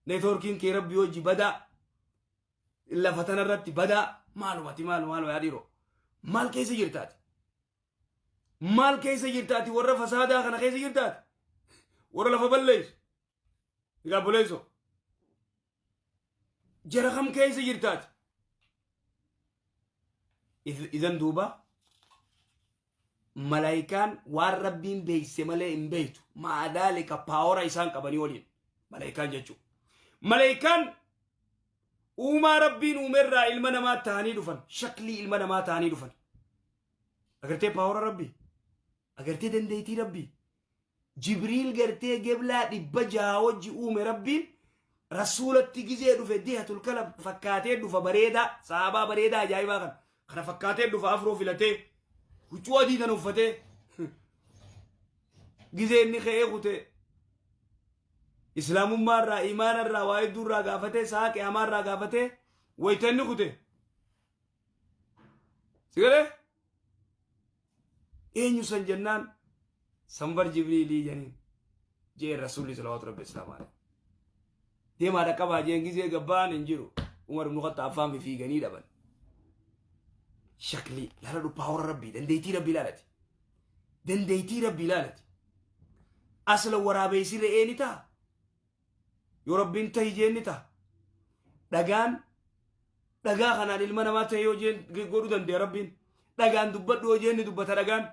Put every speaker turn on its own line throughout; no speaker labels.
Neetwoorkiin kee rabbi hojii badaa. Lafa tanarratti badaa. Maalumati maaluma maaluma yaa dhiiroo. Maal keessa jirtaati? Maal keessa jirtaati? Warra fasaadaa kana keessa jirtaati? Warra lafa balleessu. Egaa buleessoo. Jara kam keessa jirtaati? Idan duuba malaayikaan waan rabbiin beeyse malee hin beeytu. Maadaalika paawara isaan qabanii waliin malaayikaan jechuudha. Malaayikaan uumaa rabbiin uumerraa ilma namaa ta'anii dhufan. Shaklii ilma namaa ta'anii dhufan. Agartee paawara rabbii? Agartee dandeettii rabbii? Jibriil gartee geblaa 600 wajji uume rabbiin rasuulatti gizee dhufe dihatul kalab fakkaatee dhufa bareedaa sahaabaa bareedaa ajaa'ibaa kana kana fakkaatee dhufa afroo filatee huccuu adii kana uffatee gizee inni ka'ee kute islaamummaa irraa imaana irraa waa hedduu irraa gaafatee sa'a qiyaamaa irraa gaafatee wayita inni kute si galee Eenyu san jennaan sanbar Jibriilii janiin jeen rasuulli salawaatu rabbi islaamaa alayhi. Deemaa dhaqqabaa jeen gizee gabbaan hin jiru. Umar ibn Khattaab faan fiiganii dhaban. Shaklii laala paawara rabbii dandeettii rabbii laalati. Dandeettii rabbii laalati. Asla waraabeessi re'ee ni ta'a. Yoo rabbiin tahi jeen ni ta'a. Dhagaan dhagaa kanaan ilma namaa ta'e yoo jeen godhuu danda'a rabbiin. Dhagaan dubbadhu yoo jeen ni dubbata dhagaan.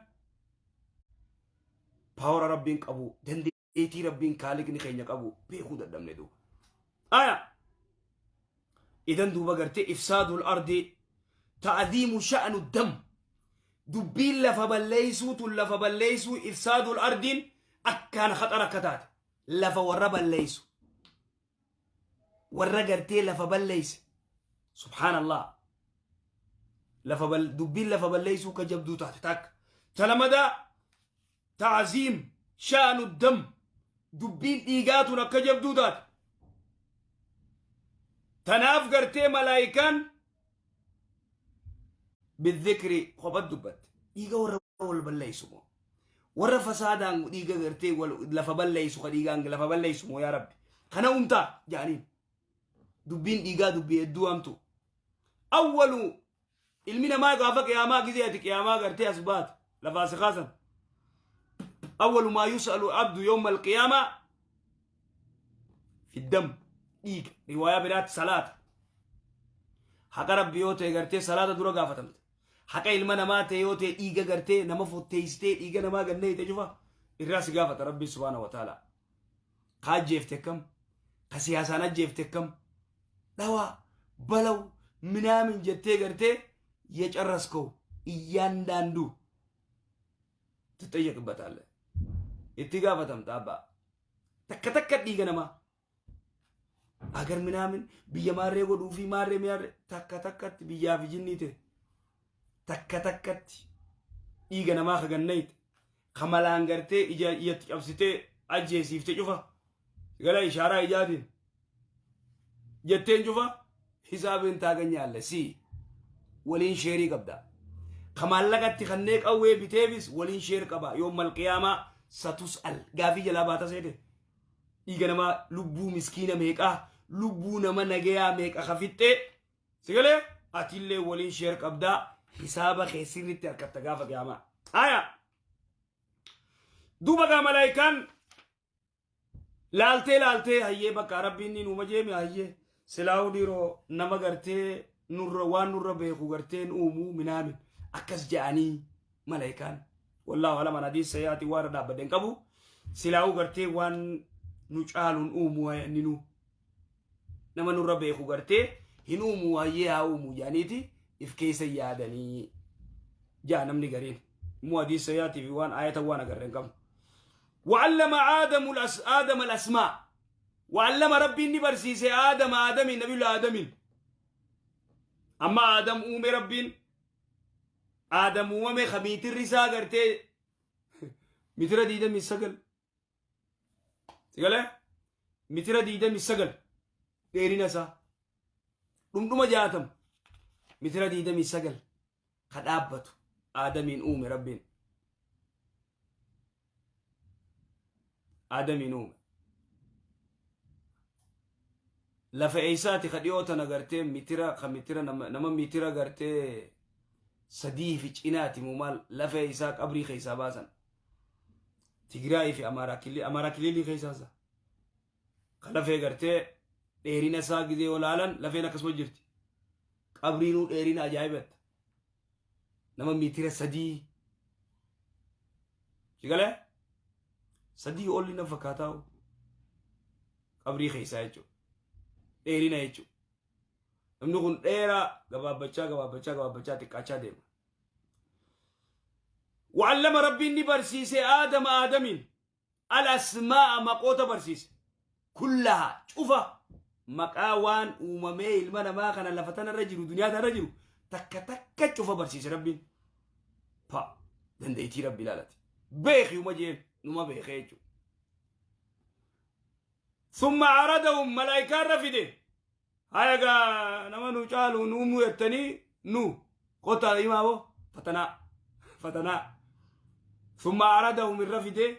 Paawara rabbiin qabu dandeettii rabbiin kaaliqni keenya qabu beekuu dadhabne duuba. Aya. Idan duuba gartee ifsaadul ardi ta'adiimu sha'anu dam. Dubbiin lafa balleessuu tun lafa balleessuu ifsaadul ardiin akkaan khaxara akka taate. Lafa warra balleessu warra gartee lafa balleeyse subhaanallah lafa bal dubbiin lafa balleeysuu ka jabduu taate takka talamadaa ta'aziim sha'anu dam dubbiin dhiigaa tun akka jabduu taate tanaaf gartee malaayikaan bidhikri kophat dubbatte dhiiga warra wal balleessu moo warra fasaadaan dhiiga gartee wal lafa balleessu ka dhiigaan lafa balleessu moo yaa rabbi kana uumtaa jaaniin dubbiin dhiigaa dubbii hedduu hamtu awwalu ilmi namaa gaafa qiyaamaa gizee ati qiyaamaa gartee as baatu lafaa si kaasan awwalu maa yus'alu abdu yawma alqiyaamaa fi dam dhiiga riwaayaa biraatti salaata haqa rabbi yoo ta'e gartee salaata dura gaafatamte haqa ilma namaa ta'e yoo ta'e dhiiga gartee nama fotteessitee dhiiga namaa gannee ite cufa irraa si gaafata rabbi subhaana wa ta'ala ka ajjeefte akkam ka siyaasaan ajjeefte akkam dhawaa balaw minaamin jettee gartee yecarraskow iyyaandaanduu ትጠየቅበታለህ itti gaafatamta abbaa takka takka dhiiga namaa agar minaamin biyya maarree godhuu fi maarree miyaarree takka takkatti biyyaa fi jinnii ta'e takka takkatti dhiiga namaa ka gannayte ka malaan gartee ija ijatti cabsitee ajjeesiifte cufa gala ishaaraa ijaatiin jetteen cufa hisaabiin taaganyaalle si waliin sheerii qabda. Ka maallaqatti kannee qawwee biteefis waliin sheer qaba yoo malqiyaamaa satus al gaafii jalaa baata seete. Dhiiga namaa lubbuu miskiina meeqaa lubbuu nama nagayaa meeqa ka fixxee sigalee atillee waliin sheer qabdaa hisaaba kee sirriitti harkatta gaafa qiyaamaa. Haya duuba gaa malaayikaan Laaltee laaltee hayyee bakka rabbiin ni nuuma jeemi hayyee silaa'uu dhiiroo nama gartee nurra waan nurra beeku garteen uumuu minaamin akkas ja'anii malaayikaan wallaahu alam an hadiis sayaati waan irra dhaabbadhe hin qabu silaa'uu gartee waan nu caaluun uumuu inni nu nama nurra beeku gartee hin uumuu hayyee haa uumuu jedhaniiti if keessa yaadanii ja'a namni gariin immoo hadiis sayaatii fi waan ayata waan agarre hin qabnu. وعلم آدم آدم الأسماء وعلم ربي إني برسيس آدم آدم نبي الله آدم أما آدم أومي ربي آدم أومي خميت الرسا قرتي متر ديدا من سقل سقل متر ديدا من سقل ديرين سا dhumdhuma 60 mitira 29 ka dhaabbatu aadamiin uume rabbiin aadamiin uume Lafa eessaati ka dhiyoo tana gartee mitira ka mitira nama mitira gartee sadii fi cinaati moo maal lafa isaa qabrii keessaa baasan. Tigraayii fi Amaaraa Kililii Amaaraa Kililii keessaa isa. Ka lafee gartee dheerina isaa gizee olaalan lafeen akkasuma jirti. Qabriinuu dheerina ajaa'ibatta. Nama mitira 3. Si galee? 3 olli na fakkaataa qabrii keessaa jechuudha. Dheerina jechuudha. Namni kun dheeraa gabaabbachaa gabaabbachaa gabaabbachaa xiqqaachaa deema. Wa'allama Rabbiin ni barsiise Aadama Aadamiin al-asmaa'a maqoota barsiise. Kullaha cufa maqaa waan uumamee ilma namaa kana lafa tanarra jiru duniyaa tanarra jiru takka takka cufa barsiise Rabbiin. Pa dandeettii Rabbi ilaalate. Beeki uma jeen numa beekee jechuudha. Summa aradahum malaayikaa irra fide. Haya gaa nama nu caalu nu uumuu jettanii nu kottaa himaa boo fatanaa fatanaa. Summa aradahum irra fide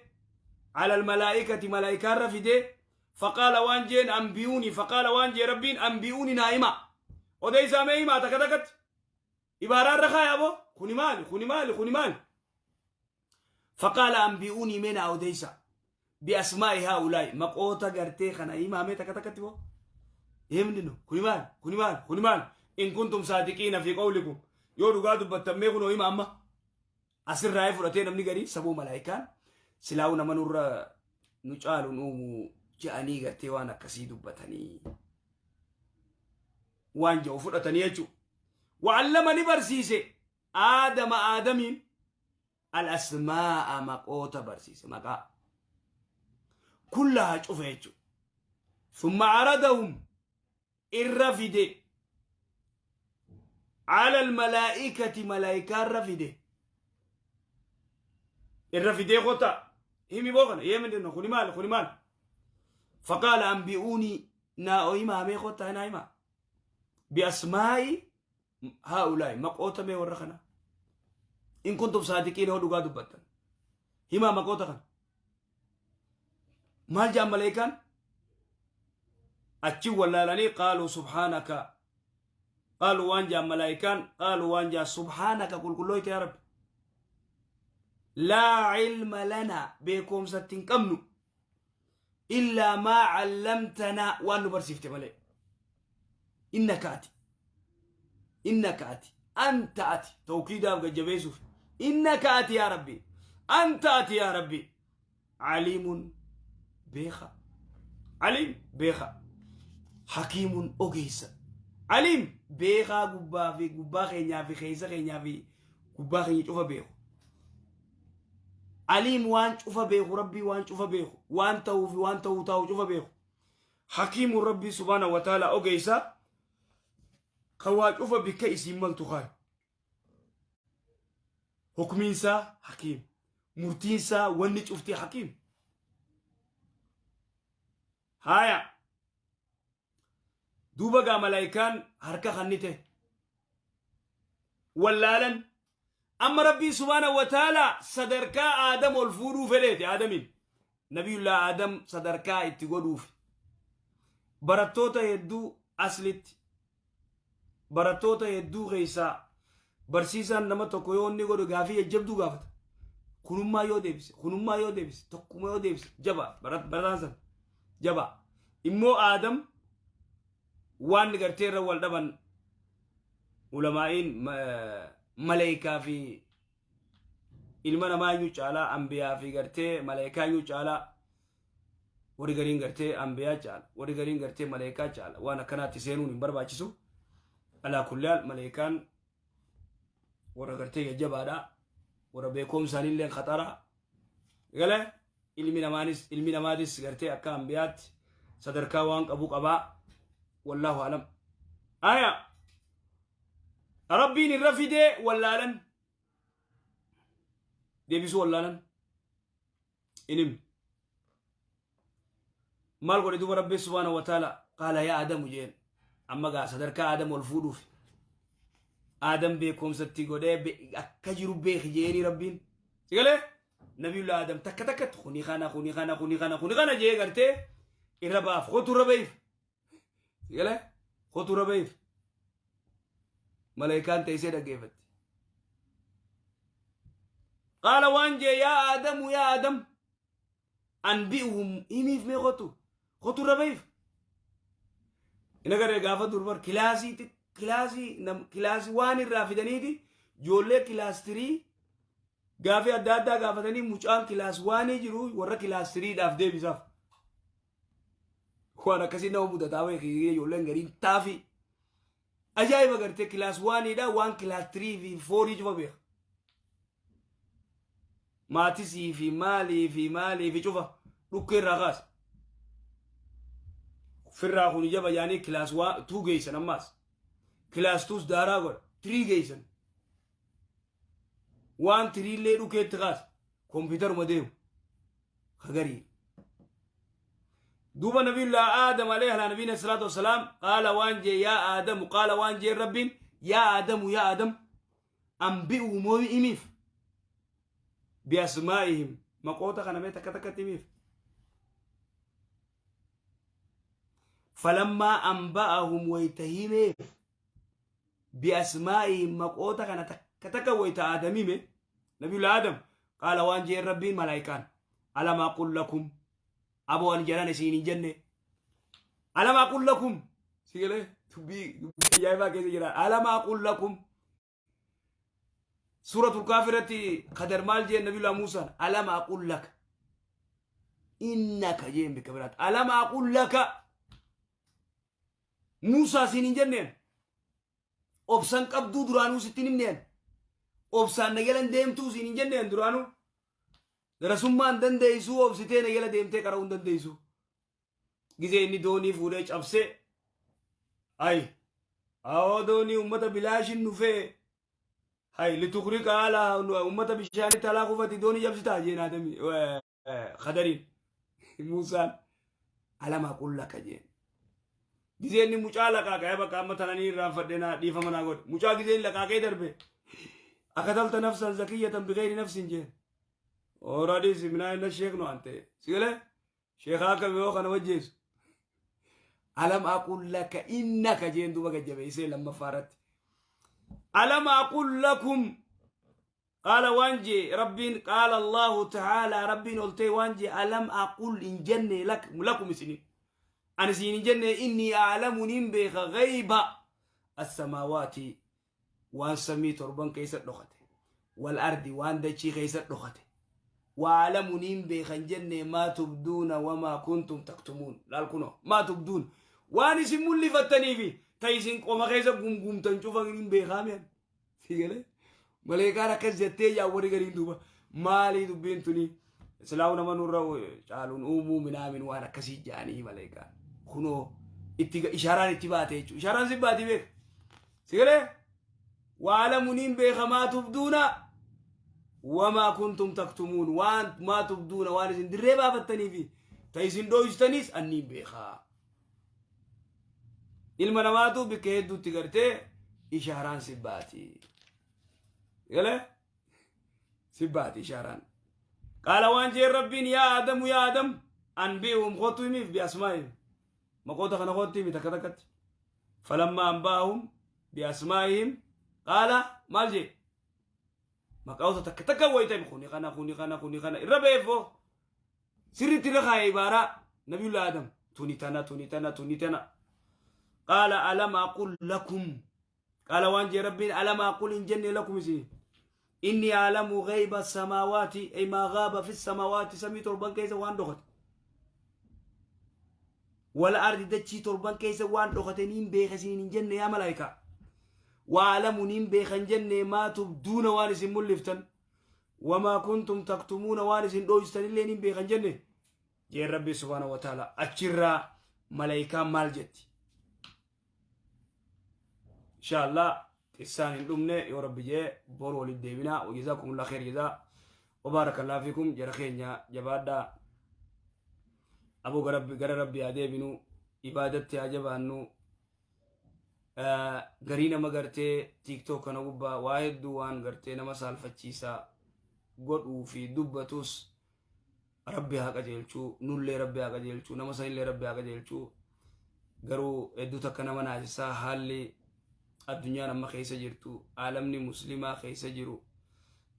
ala almalaa'ikati malaayikaa irra fide faqaala waan jeen ambiyuuni faqaala waan jee Rabbiin ambiyuuni naa himaa. Odeessaa mee himaa takka takkatti. Ibaaraa irra kaayaa boo kuni maali kuni maali kuni maali. Faqaala anbi'uunii mee naa odeeysa bi'asmaa'i haa'ulaa'i maqoota gartee kana himaa mee takka takkatti boo himni nu kuni maali kuni maali kuni maali in kuntum saadiqiina fi qawlikum yoo dhugaa dubbattan mee kunoo hima amma asirraa fudhatee namni garii saboo malaayikaan silaa'uu nama nurra nu caalu uumu je'anii gartee waan akkasii dubbatanii waan jedhu fudhatanii jechuudha. Wa'allama ni barsiise Aadama Aadamiin al-asmaa'a maqoota barsiise maqaa kullaha cufa jechuudha. Summa aradahum irra fide ala al-malaa'ikati malaayikaa irra fide irra fidee kota himi boo kana yee kuni maal kuni maal faqaala anbi'uunii naa himaa mee kottaa naa himaa bi'asmaa'i haa'ulaa'i maqoota mee warra kana in kuntum saadiqiin hoo dhugaa dubbattan himaa maqoota kana maal jaan maleekaan achi wallaalanii qaaluu subhaanaka qaaluu waan jaan malaayikaan qaaluu waan jaan subhaanaka qulqullooyte yaa rabbi laa ilma lanaa beekoomsatti hin qabnu illaa maa callamtanaa waan nu barsiifte malee innaka ati innaka ati anta ati tawkiidaaf gajjabeessuuf innaka ati yaa rabbi anta ati yaa rabbi aliimun beeka aliim beeka hakiimun ogeessa aliim beekaa gubbaa fi gubbaa keenyaa fi keessa keenyaa fi gubbaa keenya cufa beeku Aliim waan cufa beeku Rabbii waan cufa beeku waan ta'uu fi waan ta'uu taa'u cufa beeku. Hakiimuun Rabbii subhaana wa ta'ala ogeessa kan waa cufa bikka isiin maltu kaayu. Hukmiinsaa hakiim. Murtiinsaa wanni cufti hakiim. Haaya. Duuba gaa malaayikaan harka kannite. Wallaalan. Amma Rabbiin subhaanahu wa ta'ala sadarkaa Aadam ol fuudhuu fedheeti Aadamiin. Nabiyullaa Aadam sadarkaa itti godhuuf. Barattoota hedduu aslitti barattoota hedduu keessaa barsiisaan nama tokko yoo inni godhu gaafii jajjabduu gaafata. Kunummaa yoo deebise, kunummaa yoo deebise, tokkuma yoo deebise jaba barataan san jaba. Immoo Aadam waan gartee irra wal dhaban ulamaa'iin maleekaa fi ilma namaa iyyuu caalaa ambiyaa fi gartee maleekaa iyyuu caalaa warri gariin gartee ambiyaa caala warri gariin gartee maleekaa caala waan akkanaatti seenuun hin barbaachisu alaa kulliyaal maleekaan warra gartee jajjabaadha warra beekoomsaanillee khaxara gale ilmi namaanis ilmi namaatis gartee akka ambiyaatti sadarkaa waan qabu qabaa wallaahu alam aya Rabbiin irra fidee wallaalan deebisuu wallaalan in himne maal godhe duuba Rabbi subhaanahu wa ta'ala qaala yaa Adamu jeen amma gaa sadarkaa Adam ol fuudhuuf Adam beekumsatti godhee akka jiru beeki jeeni Rabbiin si galee Nabiyullah Adam takka takkatti kuni kana kuni kana kuni kana kuni kana jee gartee irra baaf kotu irra beeyf. Sigalee kotu rabeef malaayikaan teessee dhaggeeffatti. Qaala waan jee, yaa Aadamu, yaa Aadam, anbi'uhum, himiif mee, kotu kotu rabeef. Ina garee gaafa durbar kilaasii kilaasii kilaasii waan irraa fidaniiti ijoollee class 3 gaafii adda addaa gaafatanii, mucaan class 1 jiru warra class 3dhaaf deebisaaf. Waan akkasii nama mudataa beekii, ijoolleen gariin taafii. Ajaa'iba gartee, class 1dha waan class 3 fi 4 cufa beeka. Maatisii fi maalii fi maalii fi cufa dhukkee irraa kaasa. Firraa kun jaba yaanii class 2 geessan ammaas. Class 2s daaraa godha. 3 geessan. Waan 3llee dhukkeetti kaasa. Kompiitaruma deemu. Kagarii. Duuba nabiyullah Aadam alayhi ala nabiyina salaatu wassalaam, qaala waan jee, yaa Aadamu, qaala waan jee Rabbiin, yaa Aadamu, yaa Aadam, anbi'uu moo himiif, biasmaa'ihim, maqoota kana mee takka takkatti himiif. Falammaa anba'ahum, wayta himeef, biasmaa'ihim, maqoota kana takka takka wayta Aadam hime, nabiyullah Aadam, qaala waan jeen Rabbiin malaayikaan, alam aqul lakum, aboo ani jaran isiin hin jenne, alam aqul lakum. Sigalee dubbii dubbii ajaa'ibaa keessa jira. Alam aqul lakum, suuratul kaafirratti kadar maal jeen nabiyullah Muusaan? Alam aqul laka innaka jeen. Bikka biraatti alam aqul laka Muusaa siin hin jenneen, obsan qabduu duraanuu sitti hin himneen, obsaan na jalan deemtuu siin hin jenneen, duraanuu darasummaan dandeessuu, obsitee na jala deemtee qara'uu hin dandeessu. Gizee inni doonii fuudhee cabsee, ay awoo, doonii ummata bilaashin dhufee, hay lituqriqa ala ummata bishaanitti alaa kufati doonii cabsitaa jeen Aadami kadariin Muusaan alam aqul laka jeen. Gizee inni mucaa laqaaqee, bakka amma tananii irraanfadhe, naa dhiifama naa godhe, mucaa gizee inni laqaaqee darbe, akatalta nafsan zakiyyatan bigayri nafsin jeen. Ooradis minaa inna sheek nu ante sigalee sheekaa akkami yoo kana wajjeessu. Alam aqul laka innaka jeen. Duba gajjabeessee lammaffaa irratti alam aqul lakum. Qaala waan jee Rabbiin, qaala Allahu ta'ala, Rabbiin oltee waan jee, alam aqul, hin jenne, lakum, isinin, ani isin hin jenne, innii a'lamu, nin beeka, ghayba assamaawaati, waan samii torban keessa dhokate, wal ardi, waan dachii keessa dhokate, waalamu, nin beeka hin jenne, maa tubduuna wamaa kuntum taktumuun. Laal kunoo, maa tubduun, waan isin mul'ifattaniifi ta isin qoma keessa gumgumtan cufa nin beekaa mi'an. Sigalee maleekaan akkas jettee yaa warri gariin, duuba maalii dubbiin tuni, silaawu nama nurra caaluun uumuu minaamin waan akkasii jaanii maleekaan kunoo itti ishaaraan itti baate jechuudha. Ishaaraan si baati beeka. Sigalee waalamu niin beeka, maa tubduuna wamaa kuntum taktumuun, waan maa tubduuna, waan isin dirree baafattanii fi ta isin dhooystaniis anniin beekaa. Ilma namaatu bikka hedduutti gartee ishaaraan si baati. Galee si baati ishaaraan. Qaala waan jeen Rabbiin, yaa Aadamu, yaa Aadam, anbi'uhum, kootu himiif, biasmaa'ihim, maqoota kana kootu himi takka takkatti. Falammaa anba'ahum biasmaa'ihim, qaala maal jee, maqaota takka takka wayita himi, kuni kana, kuni kana, kuni kana irra beefoo sirriitti irra kaa'e ibaaraa nabiyullah Aadam, tuni tana, tuni tana, tuni tana. Qaala alam aqul lakum, qaala waan jee Rabbiin, alam aqul, hin jenne, lakum, isin, inni aalamu ghayba samaawaati, ay maa ghaaba fi samaawaati, samii torban keessa waan dhokate, wal ardi, dachii torban keessa waan dhokate niin beeka isiniin hin jenne, yaa malaayikaa? Waalamu, niin beeka hin jenne, maa tubduuna, waan isin mul'iftan, wamaa kuntum taktumuuna, waan isin dhooysitanillee niin beeka hin jenne jeen Rabbi subhaanahu wa ta'ala. Achirraa malaayikaan maal jetti? Insha Allah qissaan hin dhumne, yoo Rabbi jee boru walitti deebinaa. Wajazakumullah khair jazaa wabaarakallahu fikum. Jara keenya, jabaadhaa aboo, gara Rabbi haa deebinu, ibaadatti haa jabaannu. Garii nama gartee TikTok kana gubbaa waa hedduu waan gartee nama saalfachiisaa godhuu fi dubbatus, Rabbi haa qajeelchuu, nullee Rabbi haa qajeelchuu, nama sanillee Rabbi haa qajeelchuu. Garuu hedduu takka nama naasisaa haalli addunyaan amma keessa jirtu, aalamni muslimaa keessa jiru,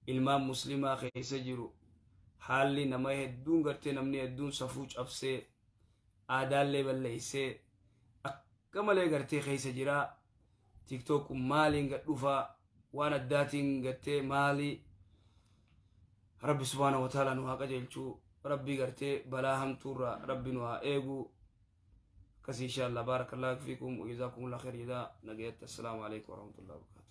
ilmaan muslimaa keessa jiru, haalli nama hedduun gartee namni hedduun safuu cabsee, aadaallee balleessee akka malee gartee keessa jira. TikTok maaliin gad dhufaa, waan addaatiin gartee maalii? Rabbi subhaanahu wa ta'ala nu haa qajeelchuu. Rabbi gartee balaa hamtuurraa Rabbi nu haa eegu. Akkasii, insha Allah. Baarakallahu fiikum wa jazaakumullahu khayr jazaa. Nagayatti. Assalaamu alaikum warahmatullahi wabarakatuh.